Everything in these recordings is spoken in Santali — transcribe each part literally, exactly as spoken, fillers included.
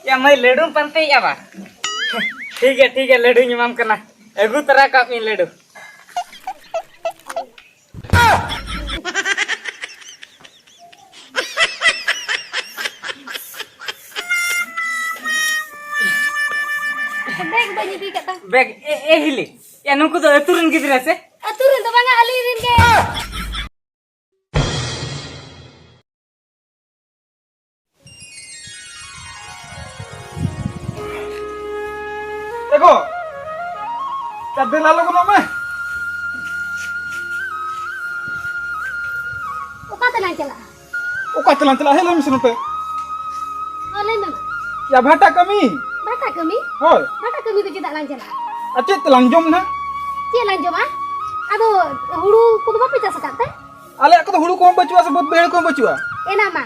ᱭᱟ ᱢᱟᱹᱭ, ᱞᱟᱹᱰᱩᱢ ᱯᱟᱱᱛᱮᱭᱮᱫᱼᱟ ᱵᱟ? ᱴᱷᱤᱠ ᱜᱮᱭᱟ, ᱴᱷᱤᱠ ᱜᱮᱭᱟ, ᱞᱟᱹᱰᱩᱧ ᱮᱢᱟᱢ ᱠᱟᱱᱟ᱾ ᱟᱹᱜᱩ ᱛᱚᱨᱟ ᱠᱟᱜ ᱢᱤᱭᱟᱹᱧ ᱞᱟᱹᱰᱩ᱾ ᱵᱮᱜᱽ ᱵᱟᱹᱧ ᱤᱫᱤ ᱠᱟᱫ ᱛᱟᱢ᱾ ᱵᱮᱜᱽ? ᱮ, ᱮ ᱦᱤᱞᱤ, ᱭᱟ ᱱᱩᱠᱩ ᱫᱚ ᱟᱹᱛᱩ ᱨᱮᱱ ᱜᱤᱫᱽᱨᱟᱹ ᱥᱮ? ᱟᱹᱛᱩ ᱨᱮᱱ ᱫᱚ ᱵᱟᱝᱟ, ᱟᱹᱞᱤᱧ ᱨᱮᱱ ᱜᱮ᱾ ᱮ ᱜᱚ, ᱪᱟ ᱫᱮᱞᱟ ᱞᱚᱜᱚᱱᱚᱜ ᱢᱮ᱾ ᱚᱠᱟ ᱛᱮᱞᱟᱝ ᱪᱟᱞᱟᱜᱼᱟ? ᱚᱠᱟ ᱛᱮᱞᱟᱝ ᱪᱟᱞᱟᱜᱼᱟ? ᱦᱮᱡ ᱞᱟᱹᱭ ᱢᱮᱥᱮ ᱱᱚᱛᱮ᱾ ᱦᱚᱸ, ᱞᱟᱹᱭ ᱢᱮ ᱢᱟ᱾ ᱭᱟ, ᱵᱷᱟᱴᱟ ᱠᱟᱹᱢᱤ᱾ ᱵᱷᱟᱴᱟ ᱠᱟᱹᱢᱤ? ᱦᱳᱭ᱾ ᱵᱷᱟᱴᱟ ᱠᱟᱹᱢᱤ ᱫᱚ ᱪᱮᱫᱟᱜ ᱞᱟᱝ ᱪᱟᱞᱟᱜᱼᱟ? ᱟᱨ ᱪᱮᱫ ᱛᱮᱞᱟᱝ ᱡᱚᱢ ᱱᱟ? ᱪᱮᱫ ᱞᱟᱝ ᱡᱚᱢᱟ? ᱟᱫᱚ ᱦᱩᱲᱩ ᱠᱚᱫᱚ ᱵᱟᱯᱮ ᱪᱟᱥ ᱟᱠᱟᱫ ᱛᱮ? ᱟᱞᱮᱭᱟᱜ ᱠᱚᱫᱚ ᱦᱩᱲᱩ ᱠᱚᱦᱚᱸ ᱵᱟᱹᱪᱩᱜᱼᱟ ᱥᱮ ᱵᱟᱹᱫᱽ ᱵᱟᱹᱭᱦᱟᱹᱲ ᱠᱚᱦᱚᱸ ᱵᱟᱹᱪᱩᱜᱼᱟ᱾ ᱮᱱᱟ ᱢᱟ,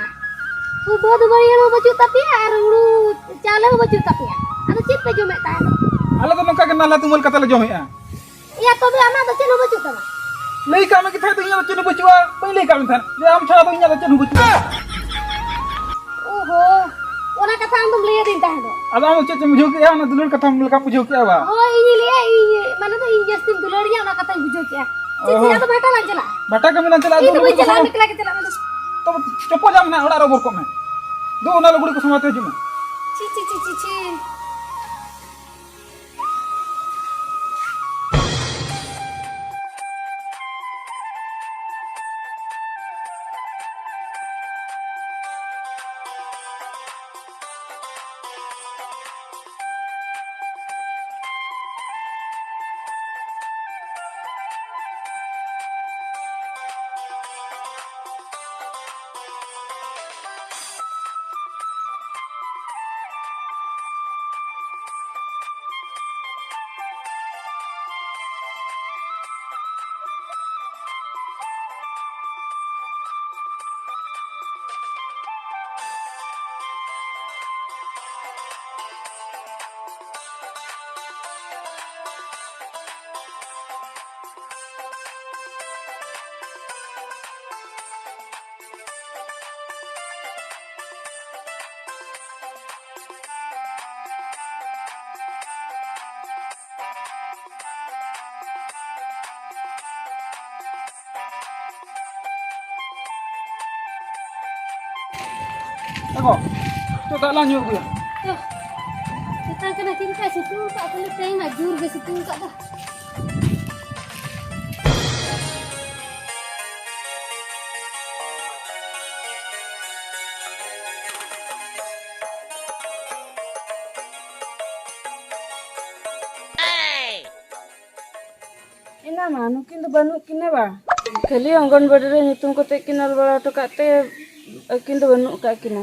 ᱦᱩ-, ᱵᱟᱹᱫᱽ ᱵᱟᱹᱭᱦᱟᱹᱲ ᱦᱚᱸ ᱵᱟᱹᱪᱩᱜ ᱛᱟᱯᱮᱭᱟ ᱟᱨ ᱦᱩᱲᱩ ᱪᱟᱣᱞᱮ ᱦᱚᱸ ᱵᱟᱹᱪᱩᱜ ᱛᱟᱯᱮᱭᱟ᱾ ᱟᱫᱚ ᱪᱮᱫ ᱯᱮ ᱡᱚᱢᱮᱫ ᱛᱟᱦᱮᱸᱫ? ᱟᱞᱮ ᱫᱚ ᱱᱚᱝᱠᱟ ᱜᱮ ᱱᱟᱞᱦᱟ ᱛᱩᱢᱟᱹᱞ ᱠᱟᱛᱮ ᱞᱮ ᱡᱚᱢᱮᱫᱼᱟ᱾ ᱮᱭᱟ, ᱛᱚᱵᱮ ᱟᱢᱟᱜ ᱫᱚ ᱪᱮᱫ ᱦᱚᱸ ᱵᱟᱹᱪᱩᱜ ᱛᱟᱢᱟ? ᱞᱟᱹᱭ ᱠᱟᱜ ᱢᱮ ᱠᱟᱛᱷᱟ ᱫᱚ, ᱤᱧᱟᱹᱜ ᱫᱚ ᱪᱮᱫ ᱦᱚᱸ ᱵᱟᱹᱪᱩᱜᱼᱟ᱾ ᱵᱟᱹᱧ ᱞᱟᱹᱭ ᱠᱟᱜ ᱢᱮ ᱛᱟᱦᱮᱸᱫ ᱡᱮ ᱟᱢ ᱪᱷᱟᱲᱟ ᱫᱚ ᱤᱧᱟᱹᱜ ᱫᱚ ᱪᱮᱫ ᱦᱚᱸ ᱵᱟᱹᱪᱩᱜᱼᱟ᱾ ᱚᱦᱚ, ᱚᱱᱟ ᱠᱟᱛᱷᱟ ᱟᱢ ᱫᱚᱢ ᱞᱟᱹᱭ ᱟᱹᱫᱤᱧ ᱛᱟᱦᱮᱸ ᱫᱚ᱾ ᱟᱫᱚ ᱟᱢ ᱫᱚ ᱪᱮᱫ ᱪᱚᱢ ᱵᱩᱡᱷᱟᱹᱣ ᱠᱮᱜᱼᱟ? ᱚᱱᱟ ᱫᱩᱞᱟᱹᱲ ᱠᱟᱛᱷᱟᱢ ᱞᱮᱠᱟᱢ ᱵᱩᱡᱷᱟᱹᱣ ᱠᱮᱜᱼᱟ ᱵᱟ? ᱦᱳᱭ, ᱤᱧᱤᱧ ᱞᱟᱹᱭᱟ, ᱤᱧ ᱢᱟᱱᱮ ᱫᱚ ᱤᱧ ᱡᱟᱹᱥᱛᱤᱧ ᱫᱩᱞᱟᱹᱲᱤᱧᱟ, ᱚᱱᱟ ᱠᱟᱛᱷᱟᱧ ᱵᱩᱡᱷᱟᱹᱣ ᱠᱮᱜᱼᱟ᱾ ᱪᱮᱫ ᱚᱦᱚ᱾ ᱪᱮᱫ ᱟᱫᱚ ᱵᱷᱟᱴᱟ ᱞᱟᱝ ᱪᱟᱞᱟᱜᱼᱟ? ᱵᱷᱟᱴᱟ ᱠᱟᱹᱢᱤ ᱞᱟᱝ ᱪᱟᱞᱟᱜᱼᱟ, ᱤᱧ ᱫᱚ ᱫᱩ ᱵᱟᱹᱧ ᱞᱩᱜᱽᱲᱤ ᱠᱚ ᱪᱟᱞᱟᱜᱼᱟ, ᱥᱟᱢᱟᱝ ᱮᱠᱞᱟ ᱜᱮ ᱪᱟᱞᱟᱜ ᱢᱮ ᱫᱩ᱾ ᱛᱚ ᱪᱚᱯᱚᱞ ᱧᱟᱢ ᱢᱮ ᱦᱟᱸᱜ, ᱚᱲᱟᱜ ᱨᱮ ᱚᱵᱚᱨ ᱠᱚᱜ ᱢᱮ᱾ ᱫᱩ, ᱚᱱᱟ ᱞᱩᱜᱽᱲᱤ ᱠᱚ ᱥᱟᱢᱟᱝ ᱛᱮ ᱦᱤᱡᱩᱜ ᱢᱮ᱾ ᱪᱷᱤ, ᱪᱷᱤ, ᱪᱷᱤ, ᱪᱷᱤ, ᱪᱷᱤ᱾ ᱮ ᱜᱚ, ᱛᱚ ᱫᱟᱜ ᱞᱟᱝ ᱧᱩ ᱟᱹᱜᱩᱭᱟ᱾ ᱛᱚ, ᱥᱮᱛᱟᱜ ᱠᱟᱱᱟ, ᱪᱮᱫ ᱞᱮᱠᱟᱭ ᱥᱤᱛᱩᱝ ᱟᱠᱟᱫ, ᱛᱟᱦᱞᱮ ᱛᱮᱦᱮᱧ ᱢᱟ ᱡᱳᱨ ᱜᱮ ᱥᱤᱛᱩᱝ ᱟᱠᱟᱫ ᱫᱚ᱾ ᱮᱱᱟ ᱢᱟ, ᱱᱩᱠᱤᱱ ᱫᱚ ᱵᱟᱹᱱᱩᱜ ᱠᱤᱱᱟ ᱵᱟ? ᱠᱷᱟᱹᱞᱤ ᱚᱝᱜᱚᱱᱵᱟᱲᱤ ᱨᱮ ᱧᱩᱛᱩᱢ ᱠᱚᱛᱮ ᱠᱤᱱ ᱚᱞ ᱵᱟᱲᱟ ᱦᱚᱴᱚ ᱠᱟᱜ ᱛᱮ ᱟᱹᱠᱤᱱ ᱫᱚ ᱵᱟᱹᱱᱩᱜ ᱟᱠᱟᱫ ᱠᱤᱱᱟ᱾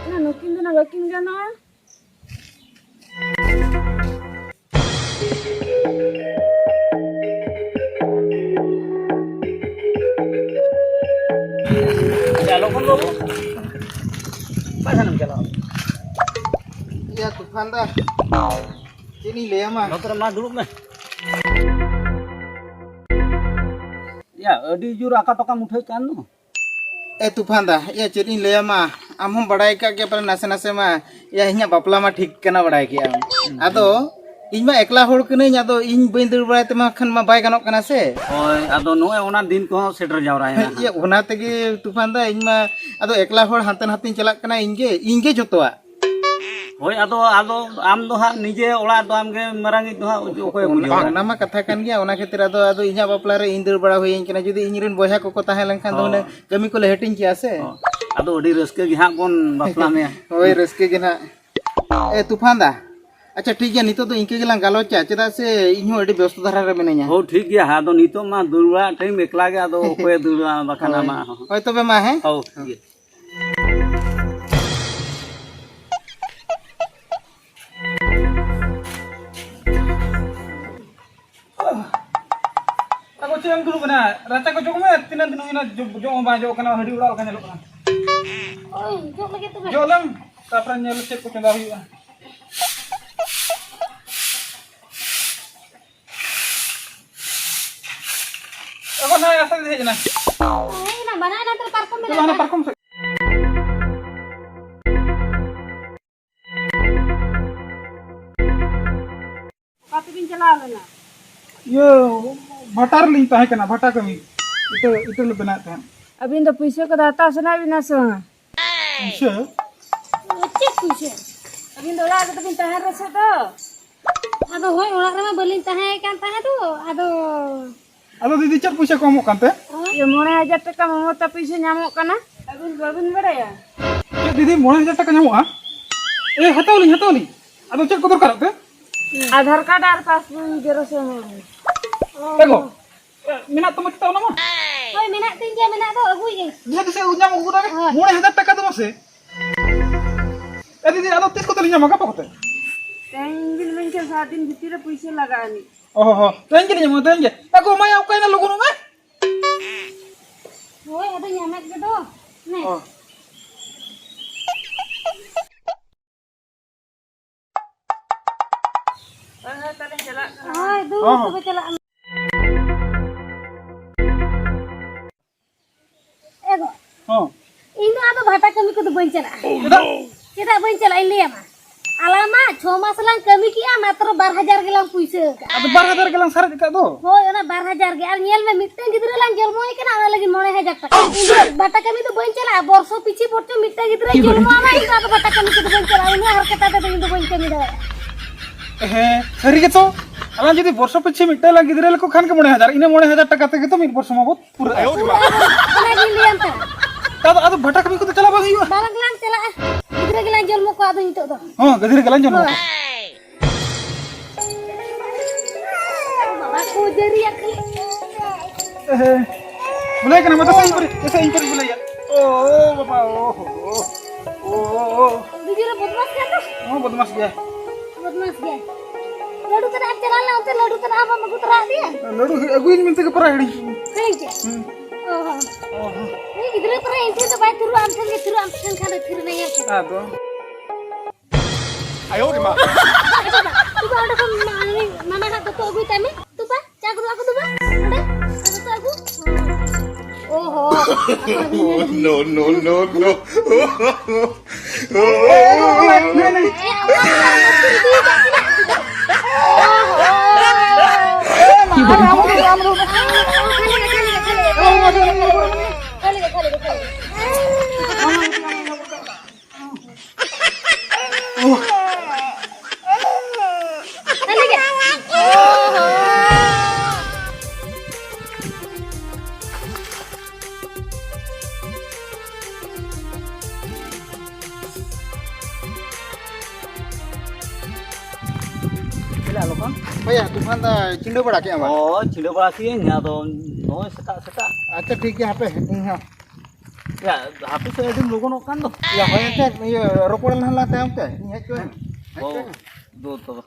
ᱮᱱᱟ ᱱᱩᱠᱤᱱ ᱫᱚ ᱱᱟ ᱵᱟᱹᱠᱤᱱ ᱜᱟᱱᱚᱜᱼᱟ᱾ ᱭᱟ ᱞᱚᱠᱷᱚᱱ ᱵᱟᱹᱵᱩ, ᱚᱠᱟ ᱥᱮᱱ ᱮᱢ ᱪᱟᱞᱟᱣ ᱞᱮᱱᱟ? ᱭᱟ ᱛᱩᱯᱷᱟᱱ ᱫᱟ, ᱪᱮᱫ ᱤᱧ ᱞᱟᱹᱭᱟᱢᱟ? ᱱᱚᱛᱮ ᱨᱮ ᱢᱟ ᱫᱩᱲᱩᱵ ᱢᱮ᱾ ᱭᱟ, ᱟᱹᱰᱤ ᱡᱳᱨ ᱟᱠᱟ ᱯᱟᱠᱟᱢ ᱩᱴᱷᱟᱹᱜ ᱠᱟᱱ ᱫᱚ᱾ ᱮ ᱛᱩᱯᱷᱟᱱ ᱫᱟ, ᱭᱟ ᱪᱮᱫ ᱤᱧ ᱞᱟᱹᱭᱟᱢᱟ, ᱟᱢ ᱦᱚᱸᱢ ᱵᱟᱲᱟᱭ ᱠᱟᱜ ᱜᱮᱭᱟ ᱯᱟᱞᱮ ᱱᱟᱥᱮ ᱱᱟᱥᱮ ᱢᱟ᱾ ᱭᱟ ᱤᱧᱟᱹᱜ ᱵᱟᱯᱞᱟ ᱢᱟ ᱴᱷᱤᱠ ᱠᱟᱱᱟ, ᱵᱟᱲᱟᱭ ᱜᱮᱭᱟᱢ᱾ ᱟᱫᱚ ᱤᱧ ᱢᱟ ᱮᱠᱞᱟ ᱦᱚᱲ ᱠᱟᱹᱱᱟᱹᱧ, ᱟᱫᱚ ᱤᱧ ᱵᱟᱹᱧ ᱫᱟᱹᱲ ᱵᱟᱲᱟᱭ ᱛᱮᱢᱟ ᱠᱷᱟᱱ ᱢᱟ ᱵᱟᱭ ᱜᱟᱱᱚᱜ ᱠᱟᱱᱟ ᱥᱮ᱾ ᱦᱳᱭ, ᱟᱫᱚ ᱱᱚᱜᱼᱚᱭ ᱚᱱᱟ ᱫᱤᱱ ᱠᱚᱦᱚᱸ ᱥᱮᱴᱮᱨ ᱡᱟᱣᱨᱟᱭᱮᱱᱟ ᱦᱟᱸᱜ᱾ ᱭᱟ ᱚᱱᱟ ᱛᱮᱜᱮ ᱛᱩᱯᱷᱟᱱ ᱫᱟ, ᱤᱧ ᱢᱟ ᱟᱫᱚ ᱮᱠᱞᱟ ᱦᱚᱲ ᱦᱟᱱᱛᱮ ᱱᱟᱛᱮᱧ ᱪᱟᱞᱟᱜ ᱠᱟᱱᱟ, ᱤᱧ ᱜᱮ, ᱤᱧ ᱜᱮ ᱡᱚᱛᱚᱣᱟᱜ᱾ ᱦᱳᱭ, ᱟᱫᱚ, ᱟᱫᱚ ᱟᱢ ᱫᱚ ᱦᱟᱸᱜ ᱱᱤᱡᱮ ᱚᱲᱟᱜ ᱫᱚ ᱟᱢ ᱜᱮ ᱢᱟᱨᱟᱝᱤᱡ ᱫᱚ ᱦᱟᱸᱜ, ᱚᱠᱚᱭᱮ ᱚᱱᱟ, ᱵᱩᱡᱷᱟᱹᱣᱟ? ᱚᱱᱟ ᱢᱟ ᱠᱟᱛᱷᱟ ᱠᱟᱱ ᱜᱮᱭᱟ, ᱚᱱᱟ ᱠᱷᱟᱹᱛᱤᱨ ᱟᱫᱚ, ᱟᱫᱚ ᱤᱧᱟᱹᱜ ᱵᱟᱯᱞᱟ ᱨᱮ ᱤᱧ ᱫᱟᱹᱲ ᱵᱟᱲᱟ ᱦᱩᱭᱟᱹᱧ ᱠᱟᱱᱟ᱾ ᱡᱩᱫᱤ ᱤᱧ ᱨᱮᱱ ᱵᱚᱭᱦᱟ ᱠᱚᱠᱚ ᱛᱟᱦᱮᱸ ᱞᱮᱱᱠᱷᱟᱱ ᱫᱚ ᱦᱚᱸ᱾ ᱦᱩᱱᱟᱹᱝ ᱠᱟᱹᱢᱤ ᱠᱚᱞᱮ ᱦᱟᱹᱴᱤᱧ ᱠᱮᱭᱟ ᱥᱮ᱾ ᱦᱚᱸ᱾ ᱟᱫᱚ ᱟᱹᱰᱤ ᱨᱟᱹᱥᱠᱟᱹ ᱜᱮ ᱦᱟᱸᱜ ᱵᱚᱱ ᱵᱟᱯᱞᱟ ᱢᱮᱭᱟ᱾ ᱦᱳᱭ, ᱨᱟᱹᱥᱠᱟᱹ ᱜᱮ ᱱᱟᱦᱟᱜ᱾ ᱮ, ᱛᱩᱯᱷᱟᱱ ᱫᱟ, ᱟᱪᱪᱷᱟ, ᱴᱷᱤᱠ ᱜᱮᱭᱟ, ᱱᱤᱛᱚᱜ ᱫᱚ ᱤᱱᱠᱟᱹ ᱜᱮᱞᱟᱝ ᱜᱟᱞᱚᱪᱟ, ᱪᱮᱫᱟᱜ ᱥᱮ ᱤᱧ ᱦᱚᱸ ᱟᱹᱰᱤ ᱵᱮᱥᱛᱚ ᱫᱷᱟᱨᱟ ᱨᱮ ᱢᱤᱱᱟᱹᱧᱟ᱾ ᱦᱳᱭ, ᱴᱷᱤᱠ ᱜᱮᱭᱟ, ᱟᱫᱚ ᱱᱤᱛᱚᱜ ᱢᱟ ᱫᱩᱲᱩᱵ ᱵᱟᱲᱟ ᱴᱟᱭᱤᱢ ᱮᱠᱞᱟ ᱜᱮ, ᱟᱫᱚ ᱚᱠᱚᱭᱮ ᱫᱩᱲᱩᱵᱟ ᱵᱟᱠᱷᱟᱱ ᱦᱳᱭ᱾ ᱟᱢᱟᱜ ᱦᱚᱸ᱾ ᱦᱳᱭ, ᱛᱚᱵᱮ ᱢᱟ, ᱦᱮᱸ? ᱦᱳᱭ, ᱴᱷᱤᱠ ᱜᱮᱭᱟ᱾ ᱟᱫᱚ ᱪᱮᱫ ᱮᱢ ᱫᱩᱲᱩᱵ ᱠᱟᱱᱟ? ᱨᱟᱪᱟ ᱠᱚ ᱡᱚᱜ ᱢᱮ, ᱛᱤᱱᱟᱹᱜ ᱫᱤᱱ ᱦᱩᱭᱱᱟ ᱡᱚ-, ᱡᱚᱜ ᱦᱚᱸ ᱵᱟᱝ ᱡᱚᱜ ᱠᱟᱱᱟ, ᱦᱟᱺᱰᱤ ᱚᱲᱟᱜ ᱞᱮᱠᱟ ᱧᱮᱞᱚᱜ ᱠᱟᱱᱟ᱾ ᱳᱭ, ᱡᱚᱜ ᱞᱟᱹᱜᱤᱫ ᱛᱚᱵᱮ᱾ ᱡᱚᱜ ᱞᱮᱢ, ᱛᱟᱨᱯᱚᱨᱮ ᱧᱮᱞ ᱪᱮᱫ ᱠᱚ ᱪᱚᱸᱫᱟ ᱦᱩᱭᱩᱜᱼᱟ᱾ ᱮᱠᱷᱚᱱ ᱱᱚᱜᱼᱚᱭ ᱟᱥᱟ ᱫᱤᱫᱤ ᱦᱮᱡ ᱮᱱᱟ᱾ ᱦᱮᱡ ᱮᱱᱟ, ᱵᱟᱱᱟ ᱮᱱᱟ ᱛᱚ ᱯᱟᱨᱠᱚᱢ ᱪᱚᱞᱚ ᱢᱮᱱᱟᱜᱼᱟ᱾ ᱦᱟᱱᱟ ᱯᱟᱨᱠᱚᱢ ᱥᱮᱫ᱾ ᱚᱠᱟ ᱛᱮᱵᱤᱱ ᱪᱟᱞᱟᱣ ᱞᱮᱱᱟ? ᱤᱭᱟᱹ, ᱵᱷᱟᱴᱟ ᱨᱮᱞᱤᱧ ᱛᱟᱦᱮᱸ ᱠᱟᱱᱟ, ᱵᱷᱟᱴᱟ ᱠᱟᱹᱢᱤ᱾ ᱤᱴᱟᱹ, ᱤᱴᱟᱹ ᱞᱮ ᱵᱮᱱᱟᱣᱮᱫ ᱛᱟᱦᱮᱸᱫ᱾ ᱟᱹᱵᱤᱱ ᱫᱚ ᱯᱩᱭᱥᱟᱹ ᱠᱚᱫᱚ ᱦᱟᱛᱟᱣ ᱥᱟᱱᱟᱭᱮᱫ ᱵᱤᱱᱟ ᱥᱮ ᱵᱟᱝ? ᱯᱩᱭᱥᱟᱹ? ᱪᱮᱫ ᱯᱩᱭᱥᱟᱹ? ᱟᱹᱵᱤᱱ ᱫᱚ ᱚᱲᱟᱜ ᱨᱮᱫᱚ ᱵᱤᱱ ᱛᱟᱦᱮᱸ ᱨᱮᱥᱮ ᱫᱚ? ᱟᱫᱚ ᱦᱳᱭ, ᱚᱲᱟᱜ ᱨᱮᱢᱟ ᱵᱟᱹᱞᱤᱧ ᱛᱟᱦᱮᱸ ᱠᱟᱱ ᱛᱟᱦᱮᱸ ᱫᱚ, ᱟᱫᱚ ᱟᱫᱚ ᱫᱤᱫᱤ, ᱪᱮᱫ ᱯᱩᱭᱥᱟᱹ ᱠᱚ ᱮᱢᱚᱜ ᱠᱟᱱᱛᱮ? ᱤᱭᱟᱹ, ᱢᱚᱬᱮ ᱦᱟᱡᱟᱨ ᱴᱟᱠᱟ ᱢᱚᱢᱚᱛᱟ ᱯᱩᱭᱥᱟᱹ ᱧᱟᱢᱚᱜ ᱠᱟᱱᱟ᱾ ᱟᱹᱵᱤᱱ ᱵᱟᱹᱵᱤᱱ ᱵᱟᱲᱟᱭᱟ? ᱪᱮᱫ ᱫᱤᱫᱤ, ᱢᱚᱬᱮ ᱦᱟᱡᱟᱨ ᱴᱟᱠᱟ ᱧᱟᱢᱚᱜᱼᱟ? ᱮ, ᱦᱟᱛᱟᱣ ᱟᱹᱞᱤᱧ, ᱦᱟᱛᱟᱣ ᱟᱹᱞᱤᱧ᱾ ᱟᱫᱚ ᱪᱮᱫ ᱠᱚ ᱫᱚᱨᱠᱟᱨᱚᱜ ᱛᱮ? ᱟᱫᱷᱟᱨ ᱠᱟᱨᱰ ᱟᱨ ᱯᱟᱥᱵᱩᱠ ᱡᱮᱨᱚᱠᱥ ᱮᱢ ᱦᱩᱭᱩᱜᱼᱟ᱾ ᱮ ᱜᱚ, ᱮ, ᱢᱮᱱᱟᱜ ᱛᱟᱢᱟ ᱪᱮᱫᱟᱜ ᱚᱱᱟ ᱢᱟ? ᱦᱳᱭ, ᱢᱮᱱᱟᱜ ᱛᱤᱧ ᱜᱮᱭᱟ, ᱢᱮᱱᱟᱜ ᱫᱚ ᱟᱹᱜᱩᱭᱟᱹᱧ᱾ ᱱᱤᱦᱟᱹᱛ ᱥᱮ ᱧᱟᱢ ᱟᱹᱜᱩ ᱫᱟᱲᱮ᱾ ᱦᱳᱭ᱾ ᱢᱚᱬᱮ ᱦᱟᱡᱟᱨ ᱴᱟᱠᱟ ᱫᱚ ᱢᱟᱥᱮ᱾ ᱮ ᱫᱤᱫᱤ, ᱟᱫᱚ ᱛᱤᱥ ᱠᱚᱛᱮ ᱞᱤᱧ ᱧᱟᱢᱟ? ᱜᱟᱯᱟ ᱠᱚᱛᱮ? ᱛᱮᱦᱮᱧ ᱵᱤᱱ ᱢᱮᱱ ᱠᱮᱫ ᱥᱟᱛ ᱫᱤᱱ ᱵᱷᱤᱛᱤᱨ ᱨᱮ ᱯᱩᱭᱥᱟᱹ ᱞᱟᱜᱟᱜᱼᱟ ᱟᱹᱱᱤᱡ᱾ ᱚ ᱦᱚ, ᱛᱮᱦᱮᱧ ᱜᱮᱞᱤᱧ ᱧᱟᱢᱟ, ᱛᱮᱦᱮᱧ ᱜᱮ᱾ ᱟᱜᱚ ᱢᱟᱭᱟ, ᱚᱠᱟᱭᱮᱱᱟ ᱞᱩᱜᱩ ᱱᱩᱱᱟᱹᱜ? ᱦᱳᱭ, ᱟᱫᱚ ᱧᱟᱢᱮᱫ ᱜᱮ ᱫᱚ᱾ ᱱᱮ᱾ ᱚ᱾ ᱦᱳᱭ, ᱦᱳᱭ, ᱛᱟᱦᱞᱮ ᱪᱟᱞᱟᱜ ᱠᱟᱱᱟ᱾ ᱦᱳᱭ, ᱫᱩ ᱦᱚᱸ, ᱦᱚᱸ᱾ ᱛᱚᱵᱮ ᱪᱟᱞᱟᱜ ᱢᱮ᱾ ᱮ ᱜᱚ, ᱦᱚᱸ᱾ ᱤᱧ ᱫᱚ ᱟᱫᱚ ᱵᱷᱟᱴᱟ ᱠᱟᱹᱢᱤ ᱠᱚᱫᱚ ᱵᱟᱹᱧ ᱪᱟᱞᱟᱜᱼᱟ᱾ ᱪᱮᱫᱟᱜ? ᱪᱮᱫᱟᱜ ᱵᱟᱹᱧ ᱪᱟᱞᱟᱜᱼᱟ, ᱤᱧ ᱞᱟᱹᱭᱟᱢᱟ᱾ ᱟᱞᱟᱝ ᱢᱟ ᱪᱷᱚ ᱢᱟᱥ ᱞᱟᱝ ᱠᱟᱹᱢᱤ ᱠᱮᱜᱼᱟ, ᱢᱟᱛᱨᱚ ᱵᱟᱨ ᱦᱟᱡᱟᱨ ᱜᱮᱞᱟᱝ ᱯᱩᱭᱥᱟᱹ ᱟᱠᱟᱫᱼᱟ᱾ ᱟᱫᱚ ᱵᱟᱨ ᱦᱟᱡᱟᱨ ᱜᱮᱞᱟᱝ ᱥᱟᱨᱮᱡ ᱟᱠᱟᱫ ᱫᱚ᱾ ᱦᱳᱭ, ᱚᱱᱟ ᱵᱟᱨ ᱦᱟᱡᱟᱨ ᱜᱮ᱾ ᱟᱨ ᱧᱮᱞ ᱢᱮ, ᱢᱤᱫᱴᱟᱝ ᱜᱤᱫᱽᱨᱟᱹ ᱞᱟᱝ ᱡᱚᱱᱢᱚᱭᱮ ᱠᱟᱱᱟ, ᱚᱱᱟ ᱞᱟᱹᱜᱤᱫ ᱢᱚᱬᱮ ᱦᱟᱡᱟᱨ ᱴᱟᱠᱟ᱾ ᱤᱧ ᱫᱚ ᱵᱷᱟᱴᱟ ᱠᱟᱹᱢᱤ ᱫᱚ ᱵᱟᱹᱧ ᱪᱟᱞᱟᱜᱼᱟ᱾ ᱵᱚᱨᱥᱚ ᱯᱤᱪᱷᱤ ᱵᱚᱨᱪᱚᱝ ᱢᱤᱫᱴᱟᱝ ᱜᱤᱫᱽᱨᱟᱹ ᱡᱚᱱᱢᱚᱜ ᱢᱟ, ᱤᱧ ᱫᱚ ᱟᱫᱚ ᱵᱷᱟᱴᱟ ᱠᱟᱹᱢᱤ ᱠᱚᱫᱚ ᱵᱟᱹᱧ ᱪᱟᱞᱟᱜᱼᱟ᱾ ᱩᱱᱟᱹᱜ ᱦᱟᱨᱠᱮᱛ ᱟᱛᱮ ᱫᱚ ᱤᱧ ᱫᱚ ᱵᱟᱹᱧ ᱠᱟᱹᱢᱤ ᱫᱟᱲᱮᱭᱟᱜᱼᱟ᱾ ᱦᱮᱸ, ᱥᱟᱹᱨᱤ ᱜᱮᱛᱚ᱾ ᱟᱞᱟᱝ ᱡᱩᱫᱤ ᱵᱚᱨᱥᱚ ᱯᱤᱪᱷᱤ ᱢᱤᱫᱴᱟᱝ ᱞᱟᱝ ᱜᱤᱫᱽᱨᱟᱹ ᱞᱮᱠᱚ ᱠᱷᱟᱱ ᱜᱮ ᱢᱚᱬᱮ ᱦᱟᱡᱟᱨ, ᱤᱱᱟᱹ ᱢᱚᱬᱮ ᱦᱟᱡᱟᱨ ᱴᱟᱠᱟ ᱛᱮᱜᱮ ᱛᱚ ᱢᱤᱫ ᱵᱚᱨᱥᱚ ᱢᱟᱵᱚ ᱯᱩᱨᱟᱹᱜᱼᱟ᱾ ᱚᱱᱟᱜᱤᱧ ᱞᱟᱹᱭᱟᱢ ᱠᱟᱱᱟ᱾ ᱟᱫᱚ, ᱟᱫᱚ ᱵᱷᱟᱴᱟ ᱠᱟᱹᱢᱤ ᱠᱚᱫᱚ ᱪᱟᱞᱟᱣ ᱵᱟᱝ ᱦᱩᱭᱩᱜᱼᱟ? ᱵᱟᱝ ᱞᱟᱝ ᱪᱟᱞᱟᱜᱼᱟ᱾ ᱜᱤᱫᱽᱨᱟᱹ ᱜᱮᱞᱟᱝ ᱡᱚᱱᱢᱚ ᱠᱚᱣᱟ ᱟᱫᱚ ᱱᱤᱛᱚᱜ ᱫᱚ᱾ ᱦᱚᱸ, ᱜᱤᱫᱽᱨᱟᱹ ᱜᱮᱞᱟᱝ ᱡᱚᱱᱢᱚ ᱠᱚᱣᱟ᱾ ᱦᱳᱭ᱾ ᱵᱟᱵᱟ ᱠᱚ ᱡᱟᱹᱨᱤᱭᱟ ᱠᱷᱟᱹᱞᱤ᱾ ᱮᱦᱮ᱾ ᱵᱩᱞᱟᱹᱭ ᱠᱟᱱᱟ, ᱢᱟ ᱫᱮᱥᱮ ᱤᱧ ᱯᱟᱹᱨᱤ, ᱫᱮᱥᱮ ᱤᱧ ᱯᱟᱹᱨᱤ ᱵᱩᱞᱟᱹᱭᱟ᱾ ᱚ, ᱵᱟᱵᱟ, ᱚ, ᱚ, ᱚ, ᱚ᱾ ᱟᱹᱰᱤ ᱡᱳᱨᱮ ᱵᱚᱫᱢᱟᱥ ᱜᱮᱭᱟ ᱛᱚ? ᱦᱚᱸ, ᱵᱚᱫᱢᱟᱥ ᱜᱮᱭᱟ᱾ ᱵᱚᱫᱢᱟᱥ ᱜᱮᱭᱟ᱾ ᱞᱟᱹᱰᱩ ᱛᱟᱱᱟᱜ ᱮᱢ ᱪᱟᱞᱟᱣ ᱞᱮᱱᱟ, ᱚᱱᱛᱮ ᱞᱟᱹᱰᱩ ᱛᱟᱱᱟᱜ ᱦᱚᱸ ᱵᱟᱢ ᱟᱹᱜᱩ ᱛᱚᱨᱟ ᱟᱫᱮᱭᱟ? ᱞᱟᱹᱰᱩ ᱟᱹᱜᱩᱭᱟᱹᱧ ᱢᱮᱱᱛᱮ ᱜᱮ ᱯᱟᱨᱟ ᱦᱤᱲᱤᱧ ᱠᱤᱫᱟᱹᱧ᱾ ᱦᱤᱲᱤᱧ ᱠᱮᱫ? ᱦᱩᱸ᱾ ᱚ ᱦᱚᱸ᱾ ᱚ ᱦᱚᱸ᱾ ᱩᱱᱤ ᱜᱤᱫᱽᱨᱟᱹ ᱯᱟᱨᱟ ᱤᱧ ᱴᱷᱮᱱ ᱫᱚ ᱵᱟᱭ ᱛᱷᱤᱨᱚᱜᱼᱟ, ᱟᱢ ᱴᱷᱮᱱ ᱜᱮ ᱛᱷᱤᱨᱚᱜᱼᱟ, ᱟᱢ ᱴᱷᱮᱱ ᱠᱷᱟᱱ ᱫᱚ ᱛᱷᱤᱨ ᱮᱱᱟᱭ, ᱧᱮᱞ ᱠᱮᱫ? ᱟᱫᱚ᱾ ᱟᱭᱳ ᱨᱮ ᱢᱟ᱾ ᱛᱩᱯᱟ, ᱚᱸᱰᱮ ᱠᱷᱚᱱ ᱢᱟ-, ᱢᱟᱢᱟ ᱦᱟᱸᱜ ᱫᱚᱛᱚ ᱟᱹᱜᱩᱭ ᱛᱟᱭ ᱢᱮ᱾ ᱛᱩᱯᱟ, ᱪᱟ ᱠᱚᱫᱚ ᱟᱹᱜᱩ ᱛᱩᱯᱟ, ᱚᱸᱰᱮ, ᱫᱚᱛᱚ ᱟᱹᱜᱩ᱾ ᱚ ᱦᱚ᱾ No, no, no, no. ᱞᱚᱜᱚᱱ᱾ ᱦᱳᱭᱟ, ᱛᱩᱯᱷᱟᱱ ᱫᱟ ᱪᱤᱸᱰᱟᱹ ᱵᱟᱲᱟ ᱠᱮᱜᱼᱟ ᱵᱟᱝ? ᱚ, ᱪᱤᱸᱰᱟᱹ ᱵᱟᱲᱟ ᱠᱤᱭᱟᱹᱧ, ᱟᱫᱚ ᱱᱚᱜᱼᱚᱭ ᱥᱮᱛᱟᱜ ᱥᱮᱛᱟᱜ᱾ ᱟᱪᱪᱷᱟ, ᱴᱷᱤᱠ ᱜᱮᱭᱟ, ᱦᱟᱯᱮ, ᱤᱧ ᱦᱚᱸ᱾ ᱭᱟ, ᱦᱟᱯᱮ ᱥᱮ, ᱟᱹᱰᱤᱢ ᱞᱚᱜᱚᱱᱚᱜ ᱠᱟᱱ ᱫᱚ᱾ ᱭᱟ, ᱦᱳᱭ, ᱮᱱᱛᱮ, ᱤᱭᱟᱹ, ᱨᱚᱯᱚᱲ ᱞᱟᱦᱟ ᱞᱟᱦᱟ ᱛᱟᱭᱚᱢ ᱛᱮ, ᱤᱧ ᱦᱮᱡ ᱦᱚᱪᱚᱧ ᱢᱮ᱾ ᱦᱮᱡ ᱚ, ᱦᱚᱪᱚᱧ ᱢᱮ᱾ ᱫᱩ ᱛᱚᱵᱮ᱾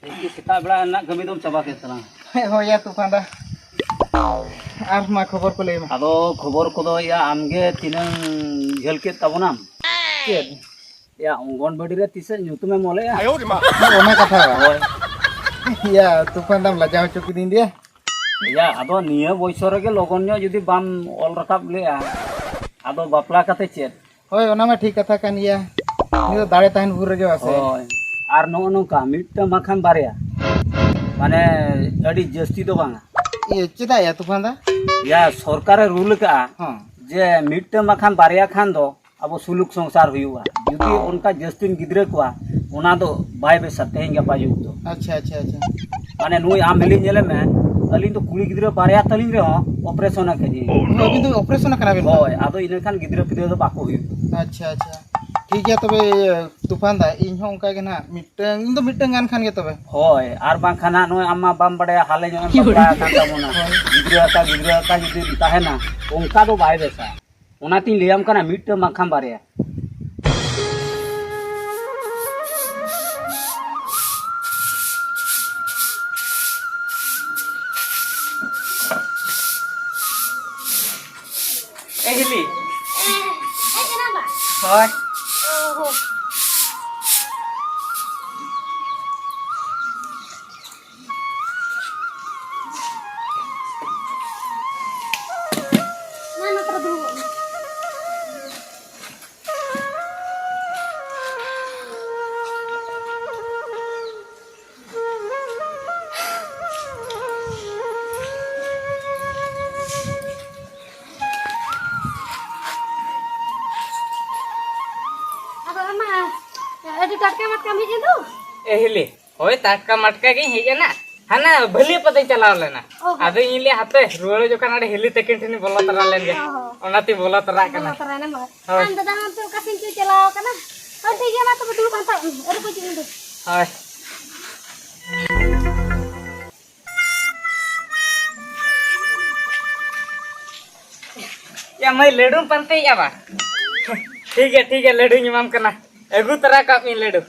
ᱤᱧ ᱜᱮ ᱥᱮᱛᱟᱜ ᱵᱮᱲᱟ ᱨᱮᱱᱟᱜ ᱠᱟᱹᱢᱤ ᱫᱚᱢ ᱪᱟᱵᱟ ᱠᱮᱫ ᱛᱟᱞᱟᱝ᱾ ᱦᱳᱭ ᱭᱟ, ᱛᱩᱯᱷᱟᱱ ᱫᱟ᱾ ᱟᱨ ᱢᱟ ᱠᱷᱚᱵᱚᱨ ᱠᱚ ᱞᱟᱹᱭ ᱢᱮ᱾ ᱟᱫᱚ ᱠᱷᱚᱵᱚᱨ ᱠᱚᱫᱚ ᱭᱟ, ᱟᱢᱜᱮ ᱛᱤᱱᱟᱹᱝ ᱡᱷᱟᱹᱞ ᱠᱮᱫ ᱛᱟᱵᱚᱱᱟᱢ? ᱪᱮᱫ? ᱭᱟ, ᱚᱝᱜᱚᱱᱵᱟᱲᱤ ᱨᱮ ᱛᱤᱥ ᱧᱩᱛᱩᱢᱮᱢ ᱚᱞᱮᱜᱼᱟ? ᱚᱱᱟ ᱠᱟᱛᱷᱟ ᱵᱟᱝ᱾ ᱦᱳᱭ᱾ ᱭᱟ, ᱛᱩᱯᱷᱟᱱ ᱫᱟᱢ ᱞᱟᱡᱟᱣ ᱦᱚᱪᱚ ᱠᱤᱫᱤᱧ ᱫᱚᱭᱟ᱾ ᱭᱟ, ᱟᱫᱚ ᱱᱤᱭᱟᱹ ᱵᱚᱭᱥᱚ ᱨᱮᱜᱮ ᱞᱚᱜᱚᱱ ᱧᱚᱜ ᱡᱩᱫᱤ ᱵᱟᱢ ᱚᱞ ᱨᱟᱠᱟᱵ ᱞᱮᱜᱼᱟ, ᱟᱫᱚ ᱵᱟᱯᱞᱟ ᱠᱟᱛᱮ ᱪᱮᱫ? ᱦᱳᱭ, ᱚᱱᱟ ᱢᱟ ᱴᱷᱤᱠ ᱠᱟᱛᱷᱟ ᱠᱟᱱ ᱜᱮᱭᱟ᱾ ᱩᱱᱤ ᱫᱚ ᱫᱟᱲᱮ ᱛᱟᱦᱮᱱ ᱵᱷᱳᱨ ᱨᱮᱜᱮ ᱵᱟᱥᱮ᱾ ᱦᱳᱭ᱾ ᱟᱨ ᱱᱚᱜᱼᱚ ᱱᱚᱝᱠᱟ ᱢᱤᱫᱴᱟᱝ ᱵᱟᱝᱠᱷᱟᱱ ᱵᱟᱨᱭᱟ, ᱢᱟᱱᱮ ᱟᱹᱰᱤ ᱡᱟᱹᱥᱛᱤ ᱫᱚ ᱵᱟᱝᱟ᱾ ᱤᱭᱟᱹ, ᱪᱮᱫᱟᱜ ᱭᱟ ᱛᱩᱯᱷᱟᱱ ᱫᱟ? ᱭᱟ, ᱥᱚᱨᱠᱟᱨᱮ ᱨᱩᱞ ᱟᱠᱟᱜᱼᱟ ᱦᱚᱸ᱾ ᱡᱮ ᱢᱤᱫᱴᱟᱝ ᱵᱟᱝᱠᱷᱟᱱ ᱵᱟᱨᱭᱟ ᱠᱷᱟᱱ ᱫᱚ ᱟᱵᱚ ᱥᱩᱞᱩᱠ ᱥᱚᱝᱥᱟᱨ ᱦᱩᱭᱩᱜᱼᱟ᱾ ᱡᱩᱫᱤ ᱚᱱᱠᱟ ᱡᱟᱹᱥᱛᱤᱢ ᱜᱤᱫᱽᱨᱟᱹ ᱠᱚᱣᱟ, ᱚᱱᱟ ᱫᱚ ᱵᱟᱭ ᱵᱮᱥᱟ ᱛᱮᱦᱮᱧ ᱜᱟᱯᱟ ᱡᱩᱜᱽ ᱫᱚ᱾ ᱟᱪᱪᱷᱟ, ᱟᱪᱪᱷᱟ, ᱟᱪᱪᱷᱟ᱾ ᱢᱟᱱᱮ ᱱᱩᱭ ᱟᱢ ᱦᱤᱞᱤ ᱧᱮᱞᱮ ᱢᱮ, ᱟᱹᱞᱤᱧ ᱫᱚ ᱠᱩᱲᱤ ᱜᱤᱫᱽᱨᱟᱹ ᱵᱟᱨᱭᱟ ᱛᱟᱹᱞᱤᱧ ᱨᱮᱦᱚᱸ operation ᱟᱠᱟᱫᱤᱧ᱾ ᱟᱹᱵᱤᱱ ᱫᱚ operation ᱟᱠᱟᱱᱟ ᱵᱤᱱ? ᱦᱳᱭ, ᱟᱫᱚ ᱤᱱᱟᱹ ᱠᱷᱟᱱ ᱜᱤᱫᱽᱨᱟᱹ ᱯᱤᱫᱽᱨᱟᱹ ᱫᱚ ᱵᱟᱠᱚ ᱦᱩᱭᱩᱜ᱾ ᱟᱪᱪᱷᱟ, ᱟᱪᱪᱷᱟ᱾ ᱴᱷᱤᱠ ᱜᱮᱭᱟ ᱛᱚᱵᱮ, ᱛᱩᱯᱷᱟᱱ ᱫᱟ, ᱤᱧ ᱦᱚᱸ ᱚᱱᱠᱟ ᱜᱮ ᱱᱟᱦᱟᱜ ᱢᱤᱫᱴᱟᱝ, ᱤᱧ ᱫᱚ ᱢᱤᱫᱴᱟᱝ ᱜᱟᱱ ᱠᱷᱟᱱ ᱜᱮ ᱛᱚᱵᱮ᱾ ᱦᱳᱭ, ᱟᱨ ᱵᱟᱝᱠᱷᱟᱱ ᱦᱟᱸᱜ ᱱᱚᱜᱼᱚᱭ ᱟᱢ ᱢᱟ ᱵᱟᱢ ᱵᱟᱲᱟᱭᱟ, ᱦᱟᱞᱮ ᱧᱚᱜ ᱮᱢ ᱵᱟᱯᱞᱟ ᱟᱠᱟᱱ ᱛᱟᱵᱚᱱᱟ᱾ ᱦᱳᱭ᱾ ᱜᱤᱫᱽᱨᱟᱹ ᱟᱠᱟ ᱜᱤᱫᱽᱨᱟᱹ ᱟᱠᱟ ᱡᱩᱫᱤᱢ ᱛᱟᱦᱮᱱᱟ, ᱚᱱᱠᱟ ᱫᱚ ᱵᱟᱭ ᱵᱮᱥᱟ᱾ ᱚᱱᱟᱛᱤᱧ ᱞᱟᱹᱭᱟᱢ ᱠᱟᱱᱟ, ᱢᱤᱫᱴᱟᱝ ᱵᱟᱝᱠᱷᱟᱱ ᱵᱟᱨᱭᱟ᱾ ᱮ ᱦᱤᱞᱤ᱾ ᱦᱮᱡ ᱮᱱᱟ ᱵᱟ? ᱦᱳᱭ᱾ ᱚ ᱦᱚ᱾ ᱢᱟ, ᱱᱚᱛᱮ ᱨᱮ ᱫᱩᱲᱩᱵᱚᱜ ᱢᱮ᱾ ᱟᱫᱚ ᱟᱢ ᱢᱟ ᱟᱹᱰᱤ ᱴᱟᱴᱠᱟ ᱢᱟᱴᱠᱟᱢ ᱦᱮᱡ ᱮᱱ ᱫᱚ᱾ ᱮ ᱦᱤᱞᱤ, ᱦᱳᱭ, ᱴᱟᱴᱠᱟ ᱢᱟᱴᱠᱟ ᱜᱤᱧ ᱦᱮᱡ ᱮᱱᱟ᱾ ᱦᱟᱱᱟ ᱵᱷᱟᱹᱞᱤ ᱯᱟᱛᱟᱧ ᱪᱟᱞᱟᱣ ᱞᱮᱱᱟ᱾ ᱚ ᱦᱚᱸ᱾ ᱟᱫᱚ ᱤᱧ ᱞᱟᱹᱭᱟ, ᱦᱟᱯᱮ, ᱨᱩᱣᱟᱹᱲ ᱡᱚᱠᱷᱚᱱ ᱚᱸᱰᱮ ᱦᱤᱞᱤ ᱛᱟᱹᱠᱤᱱ ᱴᱷᱮᱱᱤᱧ ᱵᱚᱞᱚ ᱛᱚᱨᱟ ᱞᱮᱱ ᱜᱮ᱾ ᱚ ᱦᱚᱸ᱾ ᱚᱱᱟᱛᱮᱧ ᱵᱚᱞᱚ ᱛᱚᱨᱟᱜ ᱠᱟᱱᱟ᱾ ᱵᱚᱞᱚ ᱛᱚᱨᱟᱭᱮᱱᱟ ᱢᱟ᱾ ᱦᱳᱭ᱾ ᱟᱢ ᱫᱟᱫᱟ ᱦᱚᱸ ᱚᱱᱛᱮ ᱚᱠᱟ ᱥᱮᱱ ᱪᱚᱭ ᱪᱟᱞᱟᱣ ᱠᱟᱱᱟ᱾ ᱦᱳᱭ, ᱴᱷᱤᱠ ᱜᱮᱭᱟ, ᱢᱟ ᱛᱚᱵᱮ ᱫᱩᱲᱩᱵ ᱦᱟᱛᱟᱲ ᱢᱮ᱾ ᱟᱹᱨᱩᱵ ᱦᱤᱡᱩᱜ ᱢᱮ ᱫᱩ᱾ ᱦᱳᱭ᱾ ᱭᱟ ᱢᱟᱹᱭ, ᱞᱟᱹᱰᱩᱢ ᱯᱟᱱᱛᱮᱭᱮᱫᱼᱟ ᱵᱟ? ᱴᱷᱤᱠ ᱜᱮᱭᱟ, ᱴᱷᱤᱠ ᱜᱮᱭᱟ, ᱞᱟᱹᱰᱩᱧ ᱮᱢᱟᱢ ᱠᱟᱱᱟ᱾ ᱟᱹᱜᱩ ᱛᱚᱨᱟ ᱠᱟᱜ ᱢᱤᱧ ᱞᱟᱹᱰᱩ᱾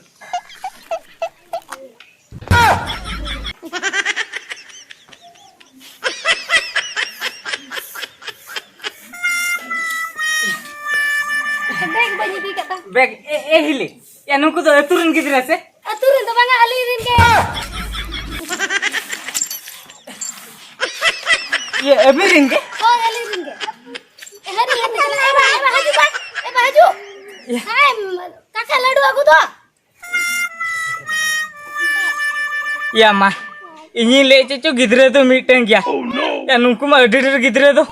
ᱵᱮᱜᱽ ᱵᱟᱹᱧ ᱤᱫᱤ ᱠᱟᱫᱟ᱾ ᱵᱮᱜᱽ, ᱮ, ᱮ ᱦᱤᱞᱤ, ᱭᱟ ᱱᱩᱠᱩ ᱫᱚ ᱟᱹᱛᱩ ᱨᱮᱱ ᱜᱤᱫᱽᱨᱟᱹ ᱥᱮ? ᱟᱹᱛᱩ ᱨᱮᱱ ᱫᱚ ᱵᱟᱝᱟ, ᱟᱹᱞᱤᱧ ᱨᱮᱱ ᱜᱮ᱾ ᱤᱭᱟᱹ, ᱟᱹᱵᱤᱱ ᱨᱮᱱ ᱜᱮ? ᱦᱳᱭ, ᱟᱹᱞᱤᱧ ᱨᱮᱱ ᱜᱮ᱾ ᱦᱟᱹᱨᱤ ᱦᱟᱹᱨᱤ ᱪᱟᱞᱟᱜ, ᱮ ᱵᱟ, ᱮ ᱵᱟ, ᱦᱤᱡᱩᱜ ᱵᱟ, ᱮ ᱵᱟ, ᱦᱤᱡᱩᱜ᱾ ᱤᱭᱟᱹ᱾ ᱦᱮᱸ, ᱠᱟᱠᱟ ᱞᱟᱹᱰᱩ ᱟᱹᱜᱩ ᱫᱚ᱾ ᱭᱟ ᱢᱟ, ᱤᱧᱤᱧ ᱞᱟᱹᱭ ᱪᱮᱫ ᱪᱚ ᱜᱤᱫᱽᱨᱟᱹ ᱫᱚ ᱢᱤᱫᱴᱟᱝ ᱜᱮᱭᱟ᱾ ᱭᱟ, ᱱᱩᱠᱩ ᱢᱟ ᱟᱹᱰᱤ ᱰᱷᱮᱨ ᱜᱤᱫᱽᱨᱟᱹ ᱫᱚ᱾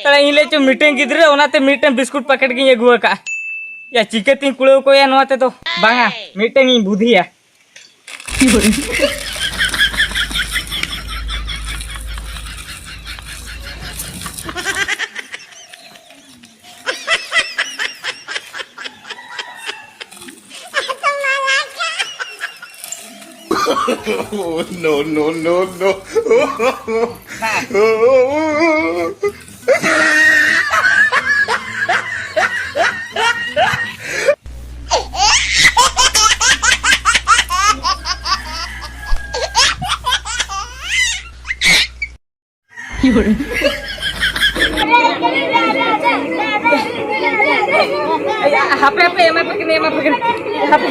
ᱛᱟᱦᱞᱮ ᱤᱧ ᱞᱟᱹᱭ ᱪᱚ ᱢᱤᱫᱴᱟᱝ ᱜᱤᱫᱽᱨᱟᱹ, ᱚᱱᱟᱛᱮ ᱢᱤᱫᱴᱟᱝ ᱵᱤᱥᱠᱩᱴ ᱯᱮᱠᱮᱴ ᱜᱤᱧ ᱟᱹᱜᱩ ᱟᱠᱟᱫᱼᱟ᱾ ᱭᱟ, ᱪᱤᱠᱟᱹᱛᱤᱧ ᱠᱩᱲᱟᱹᱣ ᱠᱚᱣᱟ ᱱᱚᱣᱟ ᱛᱮᱫᱚ? ᱵᱟᱝᱟ, ᱢᱤᱫᱴᱟᱝ ᱤᱧ ᱵᱩᱫᱷᱤᱭᱟ᱾ Oh, no, no, no, no. ᱦᱟᱯᱮ, ᱦᱟᱯᱮ, ᱮᱢᱟ ᱯᱮ ᱠᱟᱹᱱᱟᱹᱧ, ᱮᱢᱟ ᱯᱮ ᱠᱟᱹᱱᱟᱹᱧ᱾ ᱦᱟᱯᱮ᱾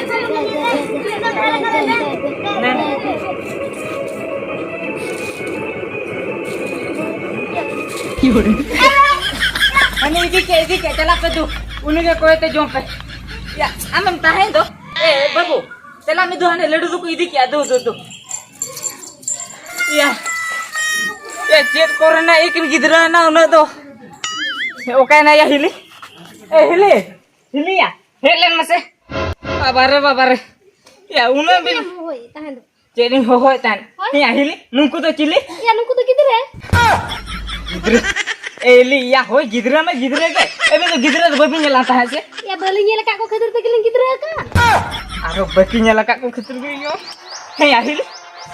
ᱦᱟᱹᱱᱤ ᱤᱫᱤ ᱠᱮᱫ, ᱤᱫᱤ ᱠᱮᱫ, ᱪᱟᱞᱟᱜ ᱯᱮ ᱫᱩ᱾ ᱩᱱᱤ ᱜᱮ ᱠᱚᱭ ᱛᱮ ᱡᱚᱢ ᱯᱮ᱾ ᱭᱟ, ᱟᱢᱮᱢ ᱛᱟᱦᱮᱸᱭ ᱫᱚ᱾ ᱮ, ᱵᱟᱹᱵᱩ, ᱫᱮᱞᱟ ᱢᱤᱫ ᱫᱷᱟᱣ ᱦᱟᱱᱮ ᱞᱟᱹᱰᱩ ᱫᱚᱠᱚ ᱤᱫᱤ ᱠᱮᱜᱼᱟ, ᱫᱩ, ᱫᱩ, ᱫᱩ᱾ ᱭᱟ, ᱭᱟ, ᱪᱮᱫ ᱠᱚᱨᱮᱱᱟᱜ ᱮᱠᱮᱱ ᱜᱤᱫᱽᱨᱟᱹ ᱦᱮᱱᱟᱜ ᱩᱱᱟᱹᱜ ᱫᱚ? ᱚᱠᱟᱭᱮᱱᱟ ᱭᱟ ᱦᱤᱞᱤ? ᱮ, ᱦᱤᱞᱤ, ᱦᱤᱞᱤᱭᱟ, ᱦᱮᱡ ᱞᱮᱱ ᱢᱮᱥᱮ᱾ ᱵᱟᱵᱟ ᱨᱮ, ᱵᱟᱵᱟ ᱨᱮ᱾ ᱭᱟ, ᱩᱱᱟᱹᱜ ᱵᱤᱱ ᱦᱳᱭ, ᱛᱟᱦᱮᱸ ᱫᱚ᱾ ᱪᱮᱫ ᱤᱧ ᱦᱚᱦᱚᱭᱮᱫ ᱛᱟᱦᱮᱸᱫ? ᱦᱳᱭ, ᱦᱮᱸ, ᱦᱤᱞᱤ, ᱱᱩᱠᱩ ᱫᱚ ᱪᱤᱞᱤ? ᱭᱟ, ᱱᱩᱠᱩ ᱫᱚ ᱜᱤᱫᱽᱨᱟᱹ᱾ ᱜᱤᱫᱽᱨᱟᱹ? ᱮ, ᱦᱤᱞᱤ, ᱭᱟ, ᱦᱳᱭ, ᱜᱤᱫᱽᱨᱟᱹ ᱢᱟ ᱜᱤᱫᱽᱨᱟᱹ ᱜᱮ᱾ ᱟᱹᱵᱤᱱ ᱫᱚ ᱜᱤᱫᱽᱨᱟᱹ ᱫᱚ ᱵᱟᱹᱵᱤᱱ ᱧᱮᱞᱟ ᱛᱟᱦᱮᱸᱫ ᱥᱮ? ᱭᱟ, ᱵᱟᱹᱞᱤᱧ ᱧᱮᱞ ᱟᱠᱟᱫ ᱠᱚ ᱠᱷᱟᱹᱛᱤᱨ ᱛᱮᱜᱮ ᱞᱤᱧ ᱜᱤᱫᱽᱨᱟᱹ ᱟᱠᱟᱱ᱾ ᱟᱨᱚ ᱵᱟᱹᱠᱤ ᱧᱮᱞ ᱟᱠᱟᱫ ᱠᱚ ᱠᱷᱟᱹᱛᱤᱨ ᱜᱮ ᱤᱧ ᱦᱚᱸ᱾ ᱦᱮᱸ, ᱭᱟ, ᱦᱤᱞᱤ,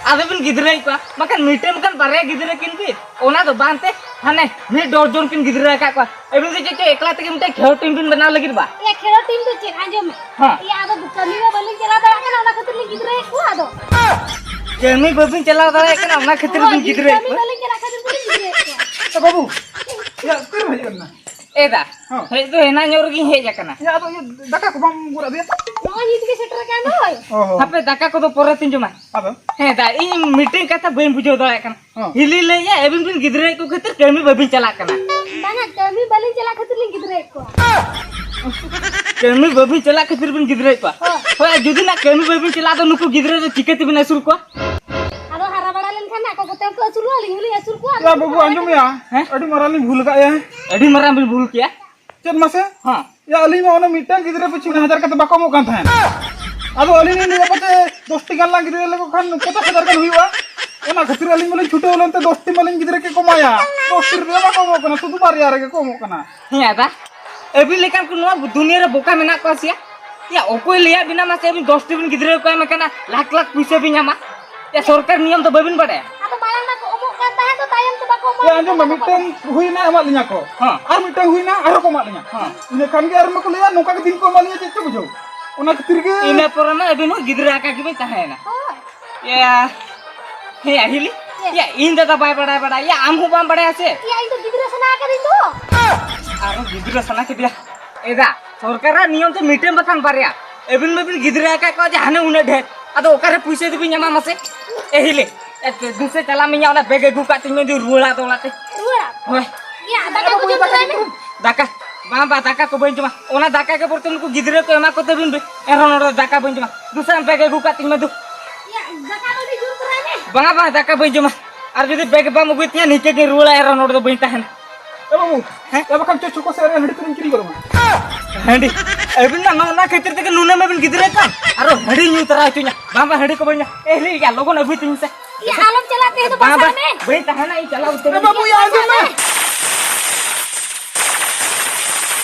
ᱟᱫᱚ ᱵᱤᱱ ᱜᱤᱫᱽᱨᱟᱹᱭᱮᱫ ᱠᱚᱣᱟ, ᱵᱟᱠᱷᱟᱱ ᱢᱤᱫᱴᱮᱱ ᱵᱟᱠᱷᱟᱱ ᱵᱟᱨᱭᱟ ᱜᱤᱫᱽᱨᱟᱹ ᱠᱤᱱ ᱵᱤᱱ, ᱚᱱᱟ ᱫᱚ ᱵᱟᱝ ᱛᱮ, ᱦᱟᱱᱮ ᱢᱤᱫ ᱰᱚᱡᱚᱱ ᱠᱤᱱ ᱜᱤᱫᱽᱨᱟᱹ ᱟᱠᱟᱫ ᱠᱚᱣᱟ᱾ ᱟᱹᱵᱤᱱ ᱫᱚ ᱪᱮᱫ ᱪᱚ ᱮᱠᱞᱟ ᱛᱮᱜᱮ ᱢᱤᱫᱴᱮᱱ ᱠᱷᱮᱞᱳ ᱴᱤᱢ ᱵᱤᱱ ᱵᱮᱱᱟᱣ ᱞᱟᱹᱜᱤᱫ ᱵᱟ? ᱮ, ᱠᱷᱮᱞᱳ ᱴᱤᱢ ᱫᱚ ᱪᱮᱫ? ᱟᱸᱡᱚᱢ ᱢᱮ᱾ ᱦᱮᱸ᱾ ᱮ, ᱟᱫᱚ ᱠᱟᱹᱢᱤ ᱢᱟ ᱵᱟᱹᱞᱤᱧ ᱪᱟᱞᱟᱣ ᱫᱟᱲᱮᱭᱟᱜ ᱠᱟᱱᱟ, ᱚᱱᱟ ᱠᱷᱟᱹᱛᱤᱨ ᱞᱤᱧ ᱜᱤᱫᱽᱨᱟᱹᱭᱮᱫ ᱠᱚᱣᱟ ᱟᱫᱚ᱾ ᱠᱟᱹᱢᱤ ᱵᱟᱹᱵᱤᱱ ᱪᱟᱞᱟᱣ ᱫᱟᱲᱮᱭᱟᱜ ᱠᱟᱱᱟ, ᱚᱱᱟ ᱠᱷᱟᱹᱛᱤᱨ ᱦᱳᱭ, ᱵᱤᱱ ᱜᱤᱫᱽᱨᱟᱹᱭᱮᱫ ᱠᱟᱹᱢᱤ ᱠᱚᱣᱟ? ᱵᱟᱹᱞᱤᱧ ᱪᱟᱞᱟᱜ ᱠᱷᱟᱹᱛᱤᱨ ᱵᱤᱱ ᱜᱤᱫᱽᱨᱟᱹᱭᱮᱫ ᱠᱚᱣᱟ᱾ ᱮ ᱵᱟᱹᱵᱩ, ᱭᱟ, ᱩᱛᱟᱹᱨ ᱦᱮᱡ ᱮᱱᱟ᱾ ᱮ ᱫᱟ, ᱦᱮᱸ᱾ ᱦᱮᱡ ᱫᱚ ᱮᱱᱟᱝ ᱧᱚᱜ ᱨᱮᱜᱤᱧ ᱦᱮᱡ ᱟᱠᱟᱱᱟ᱾ ᱭᱟ, ᱟᱫᱚ ᱤᱭᱟᱹ, ᱫᱟᱠᱟ ᱠᱚ ᱵᱟᱢ ᱜᱚᱫ ᱟᱫᱮᱭᱟ? ᱱᱚᱜᱼᱚᱭ ᱱᱤᱛ ᱜᱮ ᱥᱮᱴᱮᱨ ᱟᱠᱟᱱ ᱫᱚᱭ᱾ ᱚ ᱦᱚᱸ᱾ ᱦᱟᱯᱮ, ᱫᱟᱠᱟ ᱠᱚᱫᱚ ᱯᱚᱨᱮ ᱛᱤᱧ ᱡᱚᱢᱟ᱾ ᱟᱫᱚ? ᱦᱮᱸ ᱫᱟ, ᱤᱧ ᱢᱤᱫᱴᱮᱱ ᱠᱟᱛᱷᱟ ᱵᱟᱹᱧ ᱵᱩᱡᱷᱟᱹᱣ ᱫᱟᱲᱮᱭᱟᱜ ᱠᱟᱱᱟ᱾ ᱦᱚᱸ᱾ ᱦᱤᱞᱤ ᱞᱟᱹᱭᱮᱜᱼᱟ, ᱟᱹᱵᱤᱱ ᱵᱤᱱ ᱜᱤᱫᱽᱨᱟᱹᱭᱮᱫ ᱠᱚ ᱠᱷᱟᱹᱛᱤᱨ ᱠᱟᱹᱢᱤ ᱵᱟᱹᱵᱤᱱ ᱪᱟᱞᱟᱜ ᱠᱟᱱᱟ᱾ ᱵᱟᱝᱟ, ᱠᱟᱹᱢᱤ ᱵᱟᱹᱞᱤᱧ ᱪᱟᱞᱟᱜ ᱠᱷᱟᱹᱛᱤᱨ ᱞᱤᱧ ᱜᱤᱫᱽᱨᱟᱹᱭᱮᱫ ᱠᱚᱣᱟ᱾ ᱠᱟᱹᱢᱤ ᱵᱟᱹᱵᱤᱱ ᱪᱟᱞᱟᱜ ᱠᱷᱟᱹᱛᱤᱨ ᱵᱤᱱ ᱜᱤᱫᱽᱨᱟᱹᱭᱮᱫ ᱠᱚᱣᱟ? ᱦᱳᱭ᱾ ᱦᱳᱭ, ᱟᱨ ᱡᱩᱫᱤ ᱱᱟᱜ ᱠᱟᱹᱢᱤ ᱵᱟᱹᱵᱤᱱ ᱪᱟᱞᱟᱜ, ᱟᱫᱚ ᱱᱩᱠᱩ ᱜᱤᱫᱽᱨᱟᱹ ᱫᱚ ᱪᱤᱠᱟᱹ ᱛᱮᱵᱤᱱ ᱟᱹᱥᱩᱞ ᱠᱚᱣᱟ? ᱟᱫᱚ ᱦᱟᱨᱟ ᱵᱟᱲᱟ ᱞᱮᱱᱠᱷᱟᱱ ᱟᱠᱚ ᱠᱚᱛᱮ ᱠᱚ ᱟᱹᱥᱩᱞᱚᱜᱼᱟ, ᱟᱹᱞᱤᱧ ᱦᱚᱸᱞᱤᱧ ᱟᱹᱥᱩᱞ ᱠᱚᱣᱟ᱾ ᱭᱟ ᱵᱟᱹᱵᱩ, ᱟᱸᱡᱚᱢᱮᱭᱟ᱾ ᱦᱮᱸ? ᱟᱹᱰᱤ ᱢᱟᱨᱟᱝ ᱞᱤᱧ ᱵᱷᱩᱞ ᱠᱟᱜᱼᱟ᱾ ᱟᱹᱰᱤ ᱢᱟᱨᱟᱝ ᱵᱤᱱ ᱵᱷᱩᱞ ᱠᱮᱜᱼᱟ᱾ ᱪᱮᱫ ᱢᱟᱥᱮ? ᱦᱮᱸ᱾ ᱭᱟ, ᱟᱹᱞᱤᱧ ᱢᱟ ᱚᱱᱟ ᱢᱤᱫᱴᱟᱝ ᱜᱤᱫᱽᱨᱟᱹ ᱯᱤᱪᱷᱩ ᱦᱟᱡᱟᱨ ᱠᱟᱛᱮ ᱵᱟᱠᱚ ᱮᱢᱚᱜ ᱠᱟᱱ ᱛᱟᱦᱮᱸᱫ᱾ ᱟᱫᱚ ᱟᱹᱞᱤᱧ ᱞᱤᱧ ᱞᱟᱹᱭᱟ, ᱯᱟᱪᱮ ᱫᱚᱥ ᱴᱤ ᱜᱟᱱ ᱞᱟᱝ ᱜᱤᱫᱽᱨᱟᱹ ᱞᱮᱠᱚ ᱠᱷᱟᱱ ᱯᱚᱪᱟᱥ ᱦᱟᱡᱟᱨ ᱜᱟᱱ ᱦᱩᱭᱩᱜᱼᱟ᱾ ᱚᱱᱟ ᱠᱷᱟᱹᱛᱤᱨ ᱟᱹᱞᱤᱧ ᱢᱟᱞᱤᱧ ᱪᱷᱩᱴᱟᱹᱣ ᱞᱮᱱᱛᱮ ᱫᱚᱥ ᱴᱤ ᱢᱟᱞᱤᱧ ᱜᱤᱫᱽᱨᱟᱹ ᱠᱮᱫ ᱠᱚ ᱢᱟᱭᱟ᱾ ᱫᱚᱥ ᱴᱤ ᱨᱮ ᱵᱟᱠᱚ ᱮᱢᱚᱜ ᱠᱟᱱᱟ, ᱥᱩᱫᱷᱩ ᱵᱟᱨᱭᱟ ᱨᱮᱜᱮ ᱠᱚ ᱮᱢᱚᱜ ᱠᱟᱱᱟ᱾ ᱦᱮᱸ ᱫᱟ, ᱟᱹᱵᱤᱱ ᱞᱮᱠᱟᱱ ᱠᱚ ᱱᱚᱣᱟ ᱫᱩᱱᱤᱭᱟᱹ ᱨᱮ ᱵᱚᱠᱟ ᱢᱮᱱᱟᱜ ᱠᱚᱣᱟ ᱥᱮ? ᱭᱟ, ᱚᱠᱚᱭ ᱞᱟᱹᱭᱟᱫ ᱵᱤᱱᱟ ᱢᱟᱥᱮ ᱟᱹᱵᱤᱱ ᱫᱚᱥ ᱴᱤ ᱵᱤᱱ ᱜᱤᱫᱽᱨᱟᱹ ᱠᱚ ᱮᱢ ᱠᱟᱱᱟ, ᱞᱟᱠᱷ ᱞᱟᱠᱷ ᱯᱩᱭᱥᱟᱹ ᱵᱤᱱ ᱧᱟᱢᱟ? ᱭᱟ, ᱥᱚᱨᱠᱟᱨ ᱱᱤᱭᱚᱢ ᱫᱚ ᱵᱟᱹᱵᱤᱱ ᱵᱟᱲᱟᱭᱟ? ᱟᱫᱚ ᱢᱟᱲᱟᱝ ᱢᱟᱠᱚ ᱮᱢᱚᱜ ᱠᱟᱱ ᱛᱟᱦᱮᱸᱫ, ᱛᱚ ᱛᱟᱭᱚᱢ ᱛᱮ ᱵᱟᱠᱚ ᱮᱢᱚᱜ ᱭᱟ, ᱟᱸᱡᱚᱢ ᱢᱮ, ᱠᱟᱱᱟ᱾ ᱢᱤᱫᱴᱟᱝ ᱦᱩᱭᱱᱟ, ᱮᱢᱟᱫ ᱞᱤᱧᱟ ᱠᱚ᱾ ᱦᱮᱸ᱾ ᱟᱨ ᱢᱤᱫᱴᱟᱝ ᱦᱩᱭᱱᱟ, ᱟᱨᱦᱚᱸ ᱠᱚ ᱮᱢᱟᱫ ᱞᱤᱧᱟ᱾ ᱦᱮᱸ᱾ ᱤᱱᱟᱹ ᱠᱷᱟᱱ ᱜᱮ ᱟᱨ ᱢᱟᱠᱚ ᱞᱟᱹᱭᱟ, ᱱᱚᱝᱠᱟ ᱜᱮ ᱫᱤᱱ ᱠᱚ ᱮᱢᱟᱫ ᱞᱤᱧᱟ, ᱪᱮᱫ ᱪᱚ ᱵᱩᱡᱷᱟᱹᱣ᱾ ᱚᱱᱟ ᱠᱷᱟᱹᱛᱤᱨ ᱜᱮ ᱤᱱᱟᱹ ᱯᱚᱨᱮ ᱢᱟ ᱟᱹᱵᱤᱱ ᱦᱚᱸ ᱜᱤᱫᱽᱨᱟᱹ ᱟᱠᱟ ᱜᱮᱵᱤᱱ ᱛᱟᱦᱮᱸᱭᱮᱱᱟ᱾ ᱦᱳᱭ᱾ ᱭᱟ, ᱦᱮᱸ, ᱭᱟ, ᱦᱤᱞᱤ? ᱪᱮᱫ? ᱭᱟ, ᱤᱧ ᱫᱟᱫᱟ ᱵᱟᱭ ᱵᱟᱲᱟᱭ ᱵᱟᱲᱟᱭ᱾ ᱭᱟ, ᱟᱢ ᱦᱚᱸ ᱵᱟᱢ ᱵᱟᱲᱟᱭᱟ ᱥᱮ? ᱭᱟ, ᱤᱧ ᱫᱚ ᱜᱤᱫᱽᱨᱟᱹ ᱥᱟᱱᱟ ᱟᱠᱟᱫᱤᱧ ᱫᱚ᱾ ᱟᱨᱦᱚᱸ ᱜᱤᱫᱽᱨᱟᱹ ᱥᱟᱱᱟ ᱠᱮᱫᱮᱭᱟ᱾ ᱮ ᱫᱟ, ᱥᱚᱨᱠᱟᱨᱟᱜ ᱱᱤᱭᱚᱢ ᱛᱮ ᱢᱤᱫᱴᱮᱱ ᱵᱟᱠᱷᱟᱱ ᱵᱟᱨᱭᱟ᱾ ᱟᱹᱵᱤᱱ ᱢᱟᱵᱤᱱ ᱜᱤᱫᱽᱨᱟᱹ ᱟᱠᱟᱫ ᱠᱚᱣᱟ ᱡᱮ ᱦᱟᱱᱮ ᱩᱱᱟᱹᱜ ᱰᱷᱮᱨ᱾ ᱟᱫᱚ ᱚᱠᱟᱨᱮ ᱯᱩᱭᱥᱟᱹ ᱫᱚᱵᱤᱱ ᱧᱟᱢᱟ ᱢᱟᱥᱮ? ᱮ ᱦᱤᱞᱤ, ᱮ, ᱫᱩᱥᱮ ᱪᱟᱞᱟᱜ ᱢᱮᱧᱟ, ᱚᱱᱟ ᱵᱮᱜᱽ ᱟᱹᱜᱩ ᱠᱟᱜ ᱛᱤᱧ ᱢᱮ, ᱨᱩᱣᱟᱹᱲᱟ ᱟᱫᱚ ᱚᱲᱟᱜ ᱛᱮ᱾ ᱨᱩᱣᱟᱹᱲᱟ? ᱦᱳᱭ᱾ ᱭᱟ, ᱫᱟᱠᱟ ᱠᱚ ᱡᱚᱢ ᱛᱚᱨᱟᱭ ᱢᱮ᱾ ᱫᱟᱠᱟ? ᱵᱟᱝ, ᱵᱟᱝ, ᱫᱟᱠᱟ ᱠᱚ ᱵᱟᱹᱧ ᱡᱚᱢᱟ᱾ ᱚᱱᱟ ᱫᱟᱠᱟ ᱜᱮ ᱵᱚᱨᱪᱚᱝ ᱱᱩᱠᱩ ᱜᱤᱫᱽᱨᱟᱹ ᱠᱚ ᱮᱢᱟ ᱠᱚ ᱛᱟᱹᱵᱤᱱ ᱵᱤᱱ᱾ ᱮᱱᱨᱮᱦᱚᱸ ᱱᱚᱰᱮ ᱫᱟᱠᱟ ᱵᱟᱹᱧ ᱡᱚᱢᱟ᱾ ᱫᱩᱥᱮ ᱟᱢ ᱵᱮᱜᱽ ᱟᱹᱜᱩ ᱠᱟᱜ ᱛᱤᱧ ᱢᱮ ᱫᱩ᱾ ᱭᱟ, ᱫᱟᱠᱟ ᱫᱚ ᱟᱹᱰᱤ ᱡᱳᱨ ᱛᱚᱨᱟᱭ ᱢᱮ᱾ ᱵᱟᱝᱟ, ᱵᱟᱝ, ᱫᱟᱠᱟ ᱵᱟᱹᱧ ᱡᱚᱢᱟ᱾ ᱟᱨ ᱡᱩᱫᱤ ᱵᱮᱜᱽ ᱵᱟᱢ ᱟᱹᱜᱩᱭ ᱛᱤᱧᱟ, ᱱᱤᱝᱠᱟᱹ ᱜᱤᱧ ᱨᱩᱣᱟᱹᱲᱟ, ᱮᱱᱨᱮᱦᱚᱸ ᱱᱚᱰᱮ ᱫᱚ ᱵᱟᱹᱧ ᱛᱟᱦᱮᱱᱟ᱾ ᱮ ᱵᱟᱹᱵᱩ, ᱦᱮᱸ? ᱮ ᱵᱟᱠᱷᱟᱱ ᱪᱚ ᱪᱷᱚᱠᱚ ᱥᱮᱫ ᱨᱮ ᱦᱟᱺᱰᱤ ᱛᱮᱞᱤᱧ ᱠᱤᱨᱤᱧ ᱜᱚᱫ ᱟᱢᱟ᱾ ᱦᱟᱺᱰᱤ? ᱟᱹᱵᱤᱱ ᱢᱟ ᱱᱚᱜᱼᱚ ᱱᱚᱣᱟ ᱠᱷᱟᱹᱛᱤᱨ ᱛᱮᱜᱮ ᱱᱩᱱᱟᱹᱜ ᱢᱟᱵᱤᱱ ᱜᱤᱫᱽᱨᱟᱹ ᱠᱟᱱ, ᱟᱨᱚ ᱦᱟᱺᱰᱤ ᱧᱩ ᱛᱟᱨᱟ ᱦᱚᱪᱚᱧᱟ᱾ ᱵᱟᱝ, ᱵᱟᱝ, ᱦᱟᱺᱰᱤ ᱠᱚ ᱵᱟᱹᱧ ᱧᱩ᱾ ᱮ ᱦᱤᱞᱤ, ᱭᱟ, ᱞᱚᱜᱚᱱ ᱟᱹᱜᱩᱭ ᱛᱤᱧ ᱥᱮ᱾ ᱤᱭᱟᱹ, ᱟᱞᱚᱢ ᱪᱟᱞᱟᱜ ᱛᱮ ᱫᱚ ᱵᱟᱥᱟᱜ ᱢᱮ᱾ ᱵᱟᱹᱧ ᱛᱟᱦᱮᱱᱟ, ᱤᱧ ᱪᱟᱞᱟᱣ ᱩᱛᱟᱹᱨ ᱮ ᱵᱟᱹᱵᱩ, ᱭᱟ, ᱟᱸᱡᱚᱢ ᱢᱮ᱾